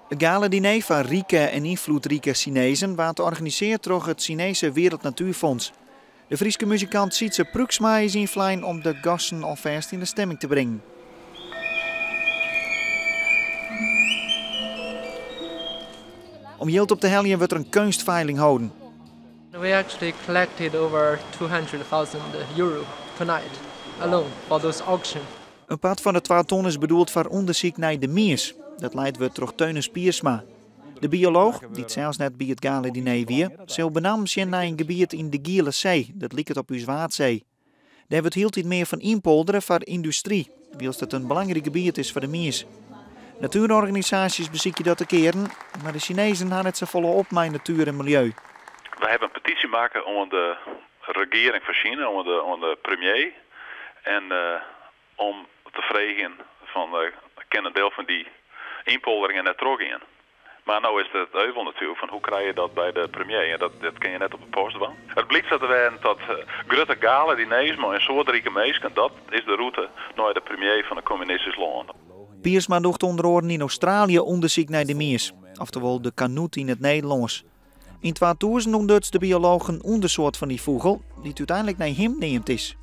It galadiner foar rike en ynfloedrike Sinezen waard organisearre troch it Sinese Wereld Natuurfonds. De Fryske muzikant Sytse Pruiksma is ynflein om de gasten alfêst yn de stimming te bringen. Om jild op te heljen wurdt der in keunstfeiling holden. We actually collected over €200,000 tonight alone for those auction. In part fan de twa ton is bedoeld foar ûndersyk nei de mies. Dat leid wurdt troch Theunis Piersma. De biolooch, dy't sels net by it galadiner wie, sil benammen sjen nei in gebiet yn de Giele See, dat liket op ús Waadsee. Dêr wurdt hieltyd mear fan ynpoldere foar yndustry, wylst it in belangryk gebiet is foar de mies. Natuerorganisaasjes besykje dat te kearen, mar de Sinezen ha net safolle op mei natuer en miljeu. Wy hawwe in petysje makke oan de regearing fan Sina, oan de premier, en om te freegjen fan kin in diel fan dy ynpolderingen net trochgean. Mar no is it euvel natuerlik fan hoe krije je dat by de premier en dat kin je net op de post dwaan. It blykt sa te wêzen dat grutte galadiners mei in soad rike minsken, dat is de rûte nei de premier fan in kommunistysk lân. Piersma docht ûnder oaren yn Australië ûndersyk nei de mies, oftewol de kanoet yn it Nederlânsk. Yn 2000 ûntduts de biolooch in ûndersoart fan dy fûgel, dy't úteinlik nei him neamd is.